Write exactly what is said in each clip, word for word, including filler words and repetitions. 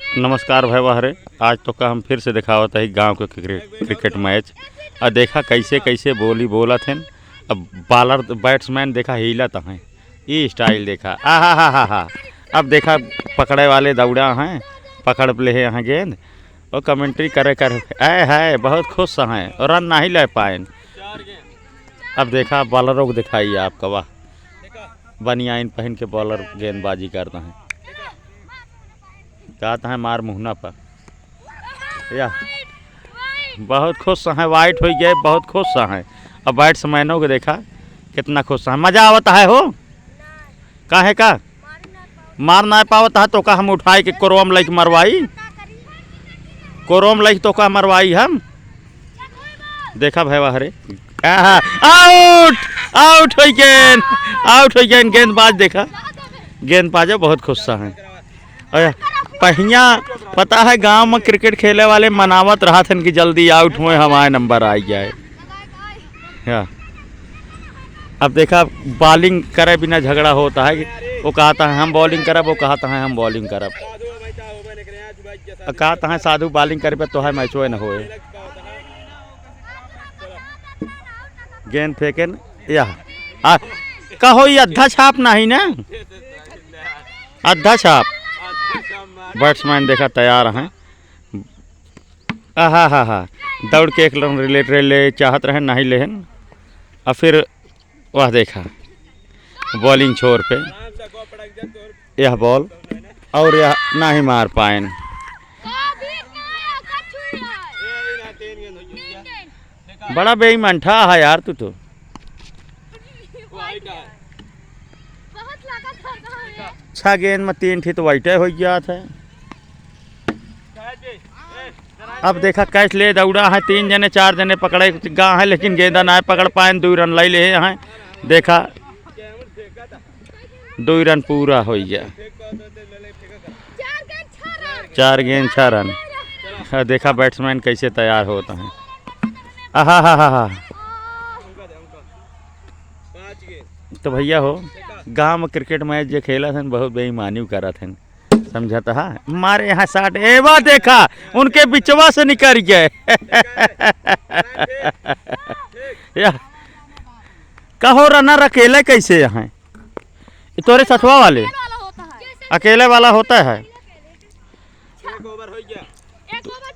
नमस्कार भाई बहरे, आज तोहका हम फिर से देखावत हई गाँव के क्रिकेट, क्रिकेट मैच। आ देखा कैसे कैसे बोली बोलत हन। अब bowler, batsman देखा हिलत हैं, ई style देखा, आहा हा हा हा। अब देखा पकड़े वाले दौड़ा हैं, पकड़ लेहे हैं गेंद और commentary करे कर, ऐ है बहुत खुश हैं और run नहीं ले पाएन। अब देखा bowler को दिखाई आपका, वाह, बनियाइन पहन के bowler गेंदबाजी करता है। कहता है मार मुहना पर। या, बहुत खुश हैं, wide होइ गए, बहुत खुश हैं। अब batsman को देखा कितना खुश हैं, मजा आवता है हो। काहे का? मार ना पावत है तो का हम उठाई के कोरवा में लइके मरवाई? कोरवा में लइके तो का मरवाई हम? देखा भाई वाह रे, आहा, out, out होइ गेन, out होइ गेन। गेंदबाज देखा, गेंदबाजो बहुत खुश हैं। अरे, पहिया पता है, गांव में क्रिकेट खेले वाले मनावत रहत हन कि जल्दी out होए, हमारे number आ जाए। हाँ। अब देखा, bowling करे बिना झगड़ा होता है कि वो कहता है हम bowling करब, वो कहता है हम bowling करब। अब कहता है साधु bowling करे पे तो है मैचो न होए। गेंद फेंकेन, या, आ, कहो ये अद्धा छाप नहीं ना, अद्धा छाप। Batsman देखा तैयार हैं, आहा हा हा, दौड़ के एक run ले, ले, ले चाहत रहे, नहीं लेहन। और फिर वह देखा bowling छोर पे, यह ball और यह नहीं मार पाएन। बड़ा बेईमानठा है यार तू तो। छह गेंद में तीन ठी तो wide होइ जात है। अब देखा catch ले दौड़ा है, तीन जने चार जने पकड़े गा है, लेकिन गेंदा ना पकड़ पाएन, दो run लाई ले हैं। देखा दो run पूरा होइ गया, चार गेंद छह run। हाँ, देखा batsman कैसे तैयार होता है। आहा हा हा हा। तो भैया हो, गांव में क्रिकेट मैच जे खेलत हन, बहुत बेईमानी करत हन, समझत हा। मारे यहाँ साट, ए वाह देखा, उनके बिचवा से निकल गए। या, कहो रनर अकेले कैसे यहाँ? ये तोरे सथवा वाले अकेले वाला होता है।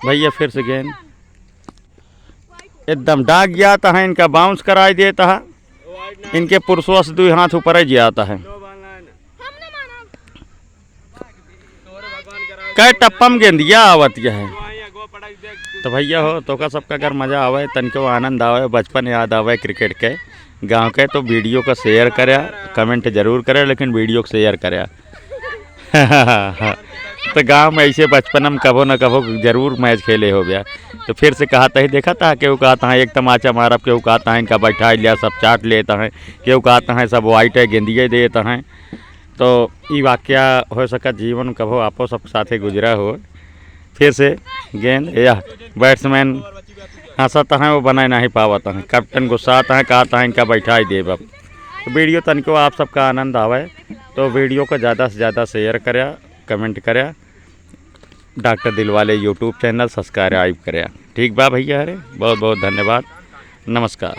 भैया फिर से गेंद एकदम डाग जाता है, इनका बाउंस कराई देता है, इनके पुरुषवा से दुई हाथ ऊपर ही जाता है। कै टप्पा में गेंदिया आवत है। तो भैया हो, तोका सबका अगर मजा आवे, तनिको आनंद आवे, बचपन याद आवे क्रिकेट के, गाँव के, तो वीडियो का शेयर करा, कमेंट जरूर करा, लेकिन वीडियो को शेयर करा। तो गाँव में ऐसे बचपन में कभो न कभो जरूर मैच खेले हो गया। तो फिर से कहत ही, देखत हा, केहू कहत हा एक तमाचा मारब, केहू कहत हा इनका बैठा लिया, सब चाट लेत हैं, केहू कहत हा सब वाइट है, गेंदिए देत हैं। तो ई वाक्या हो सकत जीवन कभो आपो सब साथे गुजरा हो। फिर से गेंद या बैट्समैन हंसत हैं, वो बनाए नहीं पावत हैं। कैप्टन गुस्सात हैं, कहत हैं इनका बैठा ही देब अब। तो वीडियो तनिको आप सबका आनंद आवे तो वीडियो को ज़्यादा से ज़्यादा शेयर करा, कमेंट करा, डॉक्टर दिलवाले YouTube चैनल सब्सक्राइब करा। ठीक बा भैया रे, बहुत बहुत धन्यवाद, नमस्कार।